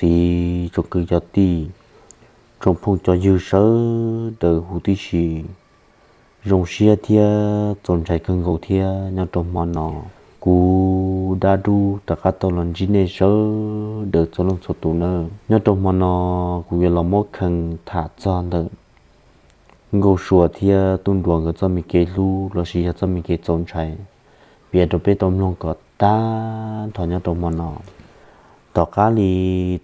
tiv tsoom kwv cov tij, tsoom phooj cov ywg sawv daws huv tib si. Zoo siab thiab txaus ntshai kawg nkaus thiab nyob rau hmo no, kuv Dab Dub rov qab tau los ntsib nej sawv daws txhua leej txhua tus nawb. Nyob rau hmo no kuv yuav los muab khee tham txog ntawm Nkauj Sua thiab Tub Nruas nkawd txoj me kev hlub lossis yog txoj me kev txaus ntshai piav rau peb tau mloog kom tag nrho nyob rau hmo no. Tom qab li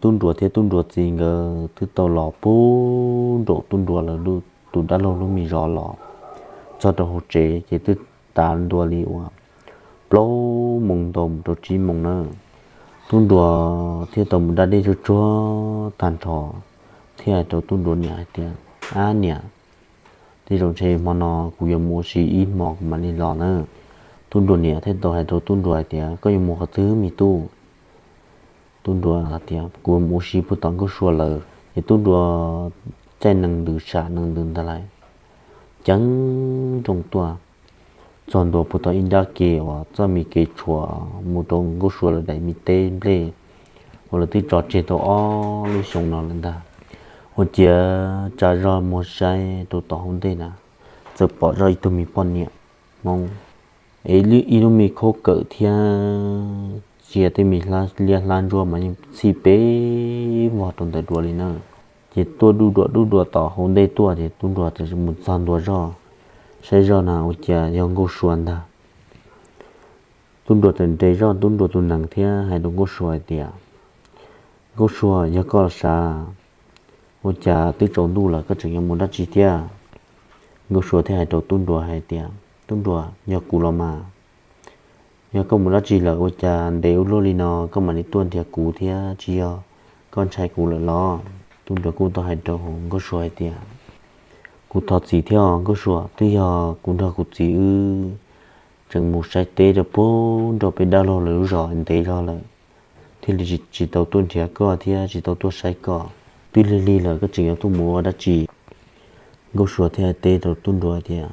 Tub Nruas thiab Tub Nruas txiv nkawd twb tau los puag nraum Tub Nruas lawv tus dab laug lub me zos los txog rau hauv tsev ces twb tav ntua li uas plaub moos ntau mus rau tsib moos na. Tub Nruas thiaj tau mus da dej tsuag tsuag tag nrho thiab hais rau Tub Nruas niam hais tias, Ab niam, tej zaum ntshe hmo no kuv yuav mus ua si ib hmos kuv mam li los na. Tub Nruas niam thiaj tau hais rau Tub Nruas hais tias, Koj yuav mus qhov twg me tub? Tub Nruas hais tias, Kuv mus ua si puag tom Nkauj Sua lawv. Ces Tub Nruas caij nees ntws sam nees ntws ntag lais, ceev nrooj tuaj txog ntua puag tom ib nrab ke uas txoj me kev tshuam mus rau Nkauj Sua lawv daim me teb nplej uas lawv twb tso tseg tau ob lub xyoo no lawm ntag. Ua ciav tsa zog mus saib rau tom hauv ntej na, txawm pom zoj ib tug me poj niam Hmoob es ib lub me khaub kawm thiab txiag tej me liab hlab ntsuab mas yeej txhij peb vog rau ntawm dua li na. Ces tuaj duj duam duj duam tom hauv ntej tuaj ces Tub Nruas txawm mus txog ntua zoj, saib zoj na ua ciav yog Nkauj Sua ntag. Tub Nruas txawm nres zoj Tub Nruas tus nees thiab hais rau Nkauj Sua hais tias, Nkauj Sua, yog koj los sav, ua cas twb tsaus ntuj lawm koj tseem yuav mus dab tsi thiab? Nkauj Sua thiaj hais rau Tub Nruas hais tias, Tub Nruas, yog kuv los mas, yog koj mus dab tsi lawm ua cas ntev ua luaj li no koj mam li tuaj nrhiav kuv thiab tsis yog koj ntshai kuv lawm los? Tub Nruas kuj tau hais rau Nkauj Sua hais tias, Kuv thov txim thiab os Nkauj Sua, twb yog kuv nrog kuv txiv wb tseem mus saib teb rau puag nram peb dab laug lawv lub zos ntev zog lawm, thiaj li tsis tau tuaj nrhiav koj thiab tsis tau tuaj saib koj. Twb lig lig lawm koj tseem yuav tuaj mus ua dab tsi? Nkauj Sua thiaj teb rau Tub Nruas tias,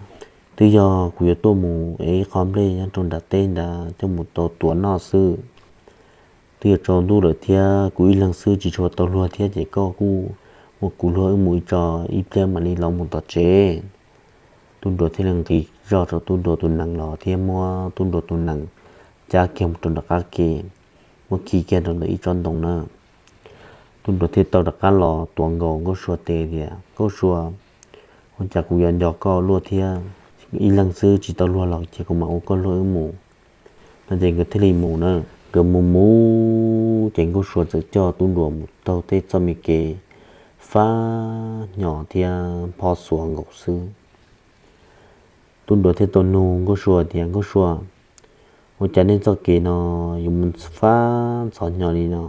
Twb yog kuv yuav tuaj mus ev ib qho nplej nyob rau nram teb ntawd coj mus tau tuav noj xwb. Twb yuav tsaus ntuj lawm thiab kuv ib leeg xwb tsis tshua tau luag thiab ces koj kuj ua kuv luag wb mus ib tso, ib pliag mam li los mus tom tsev. Tub Nruas thiaj li nqis zoj rau Tub Nruas tus nees los thiab muab Tub Nruas tus nees cab kiag mus rau nram qab ke, muab khi kiag rau ntawm ib tsob ntoo na. Tub Nruas thiaj tau rov qab los tuav nkaus Nkauj Sua tes tias, Nkauj Sua, ua cas kuv yuav nco koj luaj thiab, ib leeg xwb tsis tau luag los ces kuv mam ua koj luag wb mus. No ces nkawd thiaj li mus na. Nkawd mus mus ces Nkauj Sua txawm coj Tub Nruas mus taug tej txoj me kev fab hnyo thiab phob xuas nkaus xwb. Tub Nruas thiaj tau nug Nkauj Sua tias, Nkauj Sua, ua cas nej txoj kev no yuav mus fab ntxhov hnyo li no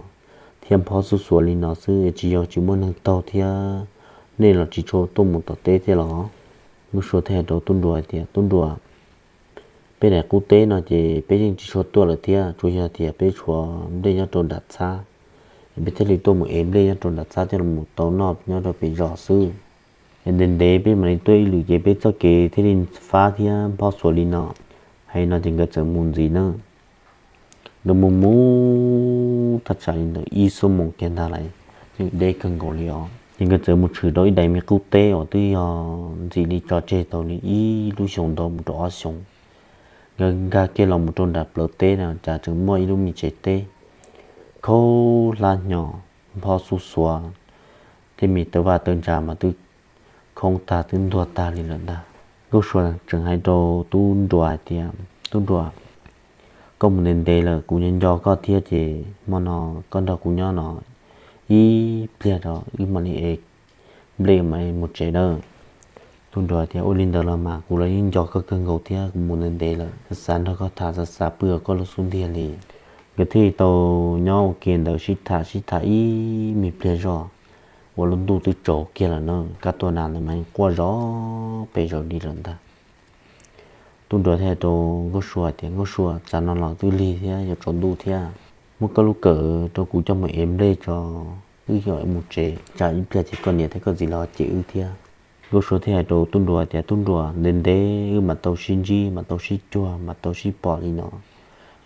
thiab phob xuas xuas li no xwb es tsis yog tsis muaj neeg taug thiab nej los tsis tshua tuaj mus tom teb thiab los? Nkauj Sua thiaj hais rau Tub Nruas hais tias, Tub Nruas, peb daim qub teb no ces peb yeej tsis tshua tuaj lawm thiab, tsuas yog tias peb tshuav nplej nyob rau nram txhab, peb thiaj li tuaj mus ev nplej nyob rau nram txhab coj los tau noj nyob rau pem zos xwb. Es ntev ntev peb mam li tuaj ib lwm ces peb txoj kev thiaj li fab thiab phob xuas li no. Hais no ces nkawd txawm mus ntxiv na. Nkawd mus mus thaj tsam li ntawm ib xuab moos kiag ntag lais, yeej deb kawg nkaus li os. Ces nkawd txawm mus tshwm rau ib daim me qub teb uas twb yog ntxim li tso tseg tau li ib lub xyoo ntau mus rau ob xyoos. Nkawd nkag kiag los mus rau nram plawv teb no cas tseem muaj ib lub me tsev teb khaub hlab hnyo, phob xuas xuas, tej me tawv vaj tawv ntsa mas twb khoob tag twb ntuag tag li lawm ntag. Nkauj Sua tseem hais rau Tub Nruas hais tias, Tub Nruas, koj mus ntev ntev lawm kuv nco nco koj thiab ces hmo no koj nrog kuv nyob no ib pliag rau wb mam li ev nplej mam li mus tsev nawb. Tub Nruas tias, Ua li ntawd los mas kuv los yeej nco koj kawg nkaus thiab kuv mus ntev ntev lawm xav xav nrog koj tham xav xav pw koj lub xub ntiag li. Nkawd thiaj li tau nyob ua ke ntawd sib tham sib tham ib me pliag zoj uas lub ntuj twb tsaus kiag lawm na, kab tuaj na ntawd mas yeej quaj zom pes zaum li lawm ntag. Tub Nruas thiaj hais rau Nkauj Sua tias, Nkauj Sua, tsam no los twb lig thiab yuav tsaus ntuj thiab, muab koj lub kawm rau kuv coj mus ev nplej tso, wb yuav mus tsev, tsam ib pliag ces koj niam thiab koj txiv los cem wb thiab. Nkauj Sua thiaj hais rau Tub Nruas tias, Tub Nruas, ntev ntev wb mam tau sib ntsib mam tau sib cuag mam tau sib pom li no,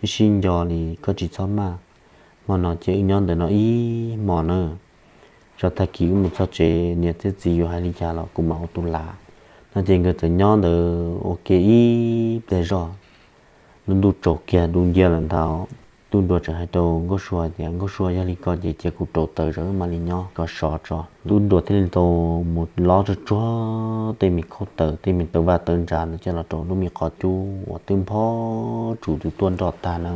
wb sib nco li, koj tsis txhob maj. Hmo no ces wb nyob ntawm no ib hmos na, tso tag kis wb mus txog tsev niam thiab txiv yuav hais li cas los kuv mam ua tus lam. No ces nkawd txawm nyob ntawd ua ke ib pliag zog, lub ntuj tsaus kiag dub nciab lawm ntag. Tub Nruas txawm hais rau Nkauj Sua tias, Nkauj Sua, yog li ko ces cia kuv rauv taws tso wb mam li nyob kom sov tso. Tub Nruas thiaj li tau mus lob tsuag tsuag tej me khaub taws, tej me taws vaj taws ntsa ntawd coj los rau lub me qhov cub uas twb npog tsum tus tuaj nroj tag na.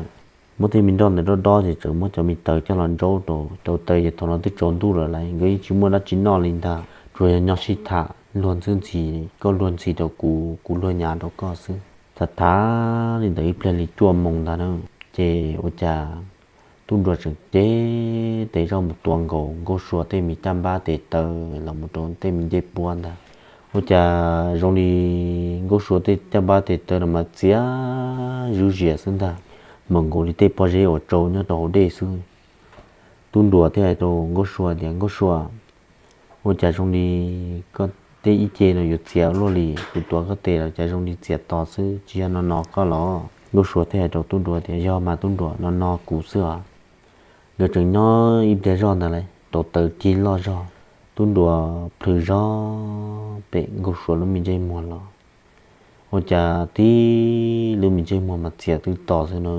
Muab tej me nroj ntawd dob dob ces txawm muab cov me taws coj los ntsaub rau. Rauv taws ces thaum no twb tsaus ntuj lawm lauj, nkawd yeej tsis muaj dab tsi noj li ntag, tsuas yog nyob sib tham luag ntxhi ntxhi, koj luag ntxhi rau kuv, kuv luag nyav rau koj xwb. Tham tham li ntawd ib pliag li cuaj moos ntag na, ces ua cas Tub Nruas tseem cev tes zoj mus tuav nkaus Nkauj Sua tej me caj npab tes taw los mus rau tej me ncej puab ntag. Ua cas zoo li Nkauj Sua tej caj npab tes taw no mas txiav zuj zias xwb ntag, mas nkaus li tej pob zeb uas tsau nyob rau hauv dej xwb. Tub Nruas thiaj hais rau Nkauj Sua tias, Nkauj Sua, ua cas zoo li koj tej ib ce no yuav txias luaj li? Kuv tuav koj tes los cas zoo li txias to xwb, tsis yog no no koj los? Nkauj Sua thiaj hais rau Tub Nruas tias, Yog mas Tub Nruas, no no kuv xwb os. Nkawd tseem nyob ib pliag zoj ntawd lauj, rauv taws cig loj zog, Tub Nruas plhws zog pem Nkauj Sua lub me ntsej muag los, ua cas tib lub me ntsej muag mas txias twb to xwb na.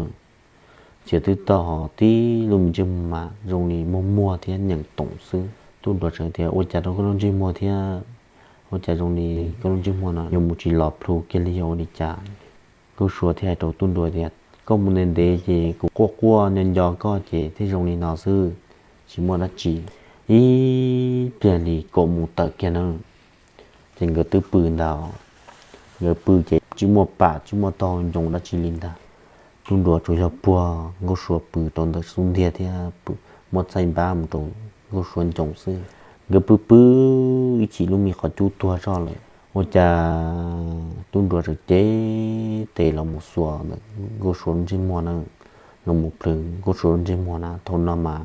Txias twb to ho tib lub me ntsej muag mas zoo li muag muag thiab nyeem toom xwb. Tub Nruas tseem tias, Ua cas rau koj lub ntsej muag thiab? Ua cas zoo li koj lub ntsej muag no yuav mus tsis los plhu kiag li, yog ua li cas? Nkauj Sua thiaj hais rau Tub Nruas tias, Koj mus ntev ntev ces kuv quaj quaj nco nco koj ces thiaj zoo li no xwb, tsis muaj dab tsi. Ib pliag li kaum moos tawm kiag na, ces nkawd twb pw ntag. Nkawd pw ces tsis muaj pam tsis muaj taub hau ncoo dab tsi li ntag. Tub Nruas tsuas yog puag Nkauj Sua pw rau ntawm xub ntiag thiab muab txaij npab mus rau Nkauj Sua ncoo xwb. Nkawd pw pw ib chim lub me qhov cub tuag zoj lawm, ua cas Tub Nruas tseem cev tes los mus xuas ntawm Nkauj Sua lub ntsej muag na, los mus plhws Nkauj Sua lub ntsej muag na. Thaum no mas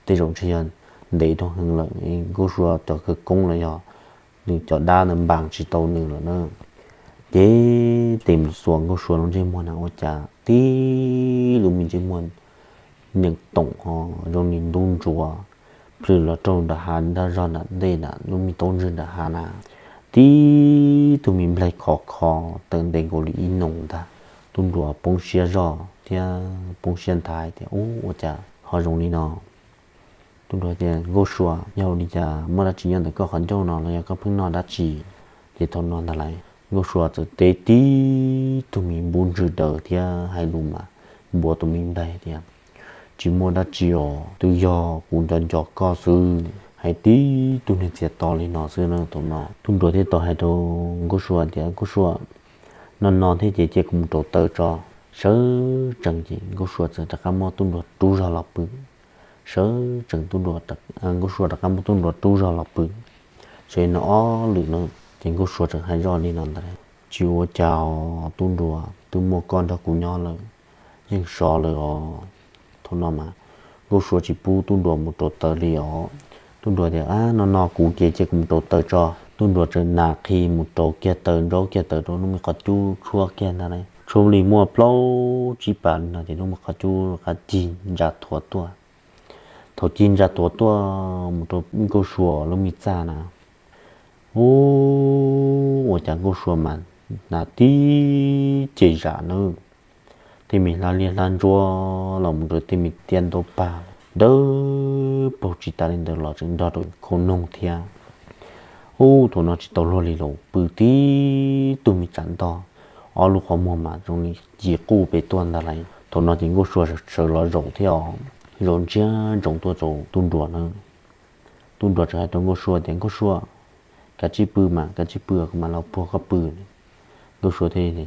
tej zaum ntshe yog ntev dhau heev lawm, Nkauj Sua cov khawv koob los yog nws cov dab ntawd npas tsis tau nws lawm na. Cev tes mus xuas Nkauj Sua lub ntsej muag na, ua cas tib lub me ntsej muag nyeem toom ho zoo li ntub ntsuav plhws los rau nram hav, nram zog nram ntej nram lub me taub ntswg nram hav na. Tib tug me nplaig khov kho tawm ntev nkaus li ib noo ntag. Tub Nruas poob siab zoj thiab poob siab nthav tias, Ub, ua cas ho zoo li no? Tub Nruas tias, Nkauj Sua, yog ua li cas muaj dab tsi nyob ntawm koj qhov ncauj no los yog koj pheej noj dab tsi? Ces thaum no ntag lauj, Nkauj Sua txawm teb tib tug me npub ntswg daws thiab hais lus mas npuav tus me nplaig tias, Tsis muaj dab tsi os, twb yog kuv nco nco koj xwb. Hais tib tug niag txias to li no xwb na. Thaum no Tub Nruas thiaj tau hais rau Nkauj Sua tias, Nkauj Sua, no no thiab ces cia kuv mus rauv taws tso. Sawv tsees ces Nkauj Sua txawm rov qab muab Tub Nruas rub zog los pw. Sawv tsees Tub Nruas, Nkauj Sua rov qab muab Tub Nruas rub zog los pw, sawv no ob lwm na. Ces Nkauj Sua tseem hais zoj li no ntag, Tsis ua cas os Tub Nruas, twb muaj koj nrog kuv nyob lawm, yeej sov lawm os. Thaum no mas Nkauj Sua tsis pub Tub Nruas mus rauv taws li os. Tub Nruas tias, Ab, no no kuv ces cia kuv mus rauv taws tso. Tub Nruas txawm nas qhi mus rauv kiag taws, ntsaub kiag taws rau lub me qhov cub tshuab kiag ntag lauj. Tshuab li muaj plaub tsib pas li no ces lub me qhov cub rov qab cig ntsa thuav tuaj. Thaum cig ntsa thuav tuaj mus rau Nkauj Sua lub me txaj na, ub, ua cas Nkauj Sua mas hnav tib ce zam na, tej me hlab liab hlab ntsuab los mus rau tej me tiaj ntaub pag dawb paug tsis tas li ntawd los tseem nrog rau khau noog thiab. Ub, thaum no tsis tau luag li lauj, pw tib tug me tsam ntog, ob lub qhov muag mas zoo li ci quj pem tuaj ntag lauj. Thaum no ces Nkauj Sua sawv los zaum thiab os, zaum ntsia ntsoov tuaj rau Tub Nruas na. Tub Nruas txawm hais rau Nkauj Sua tias, Nkauj Sua, kav tsij pw mas, kav tsij pw kuv mam los puag koj pw. Nkauj Sua thiaj li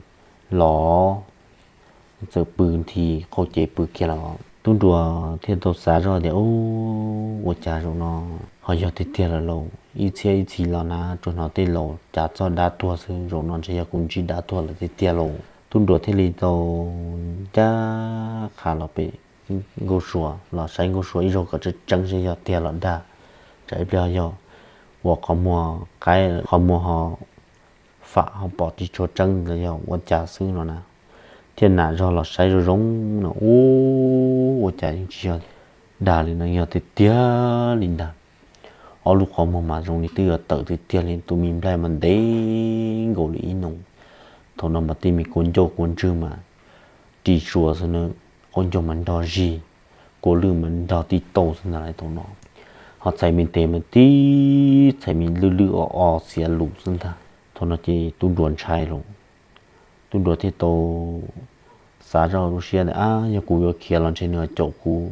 los txawm pw nthi qaum cev pw kiag los. Tub Nruas thiaj tau xav zoj tias, Ub, ua cas zaum no ho yog tiag tiag lawm lauj, ib txhiab ib txhis los na tsuas hnov tej laus cav txog dab tuag xwb, zaum no ntshe yog kuv ntsib dab tuag lawm tiag tiag lauj. Tub Nruas thiaj li tau ncaj qha los pem Nkauj Sua los saib Nkauj Sua ib zaug kom tseeb tseeb seb yog tiag los dag, tsam ib pliag yog ua qhov muag qaib qhov muag ho fam ho pom tsis tshua tseeb los yog ua cas xwb no na. Thiaj nam zog los saib zoo zoo no, ub, ua cas yeej tsis yog dag li no yog tiag tiag li ntag. Ob lub qhov muag mas zoo li twb yuav tawm tiag tiag li, tus me nplaig mas ntev nkaus li ib noo. Thaum no mas tej me kua ncauj kua ntswg mas ris suas xwb na, qaub ncaug mas nrog zig, kua lwj mas nrog tib tauj xwb ntag lauj thaum no. Ho txhais me tes mas tib txhais me lwj lwj o o xiav lus xwb ntag. Thaum no ces tub nruas ntshai lawm. Tub nruas thiaj tau xav zoj lub siab tias, ab, yog kuv yuav khiav los ntshe nws caum kuv,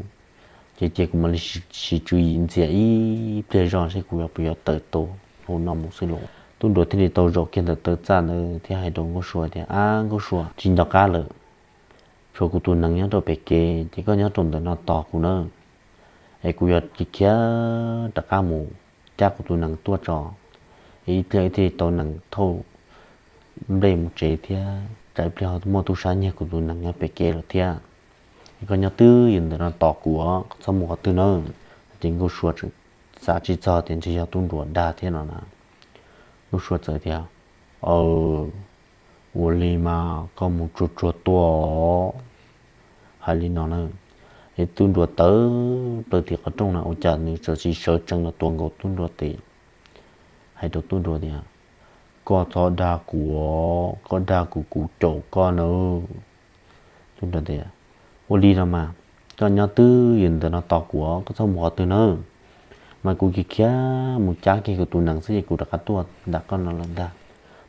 ces cia kuv mam li sim tswv yim ntxias ib pliag zog seb kuv yuav puas yuav tawm tau hauv no mus xwb lauj. Tub nruas thiaj li tau zaum kiag ntawm taw txaj ntawd thiab hais rau Nkauj Sua tias, ab, Nkauj Sua, tsis nco qab lawm, tshuav kuv tus nees nyob rau pem kev ces koj nyob rau ntawm no tos kuv nawb, es kuv yuav khiav rov qab mus cab kuv tus nees tuaj tso, es ib pliag thiaj tau nees thauj nplej mus tsev thiab tsam ib pliag ho muaj tub sab nyiag kuv tus nees nyob pem kev lawm thiab. Es koj nyob twj ywm ntawm no tos kuv, koj txhob mus qhov twg nawb. Ces Nkauj Sua tseem xav tsis txog tias ntshe yog tub nruas dag thiab no na. Nkauj Sua txawm tias, aw, ua li mas koj mus tsuag tsuag tuaj, hais li no na. Es tub nruas tawm plaws tim qhov rooj na ua cas nws txawm sis sawv tsees los tuav nkaus tub nruas tes, hais rau tub nruas tias, koj txhob dag kuv, koj dag kuv kuv caum koj nawb. Tub nruas tias, ua li no mas, koj nyob twj ywm ntawm no tos kuv, koj txhob mus qhov twg nawb, mas kuv khiav khiav mus cab kiag kuv tus nees xwb ces kuv rov qab tuaj ntawm koj no lawm ntag.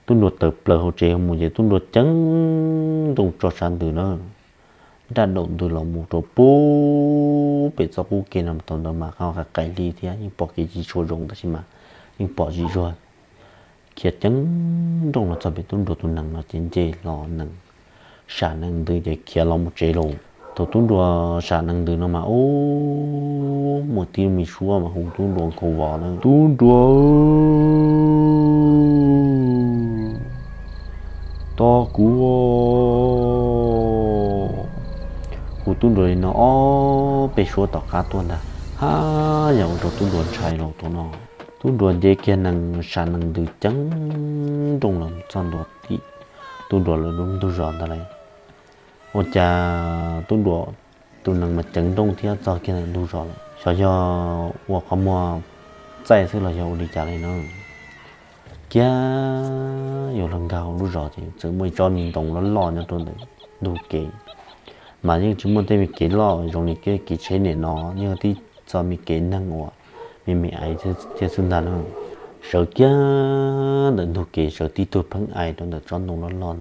Tub nruas tawm plaws hauv tsev mus ces tub nruas ceeb nrooj tso sav ntws na, nraj daum ntws los mus rau pub pem txoj qub kev no tau ntawd mas qhov qais li thiab yeej pom kev tsis tshua zoo tab sis mas yeej pom zim zuag. Khiav ceeb nrooj los txog pem tub nruas tus nees no ces nce hlo nees, sam nees ntws ces khiav los mus tsev lawm. Thaum tub nruas sam nees ntws no mas ub, muaj tib lub me suab mas hu tub nruas nkhaus vos na, tub nruas, tos kuv, hu tub nruas li no ob peb suab tom qab tuaj ntag. Haj yam ua rau tub nruas ntshai lawm thaum no. Tub nruas nce kiag nees sam nees ntws ceeb nrooj los txog ntua tim tub nruas lawv lub ntug zos ntag lauj. Ua cas tub nruas tus nees mas ceeb nrooj thiab txog kiag ntawm ntug zos lawm, xyov yog ua qhov muag txaij xwb los yog ua li cas li na. Kiag yuav los nkag hauv lub zos ces txawm muaj ib tsob me ntoo loj loj nyob rau ntawm ntug kev, mas yeej tsis muaj tej me kev loj zoo li kev tsheb nim no, yeej tib txoj me kev neeg uas me me aiv thiab xwb ntag na. Sawv kiag ntawm ntug kev sawv tib tug pheej aiv rau ntawm tsob ntoo loj loj.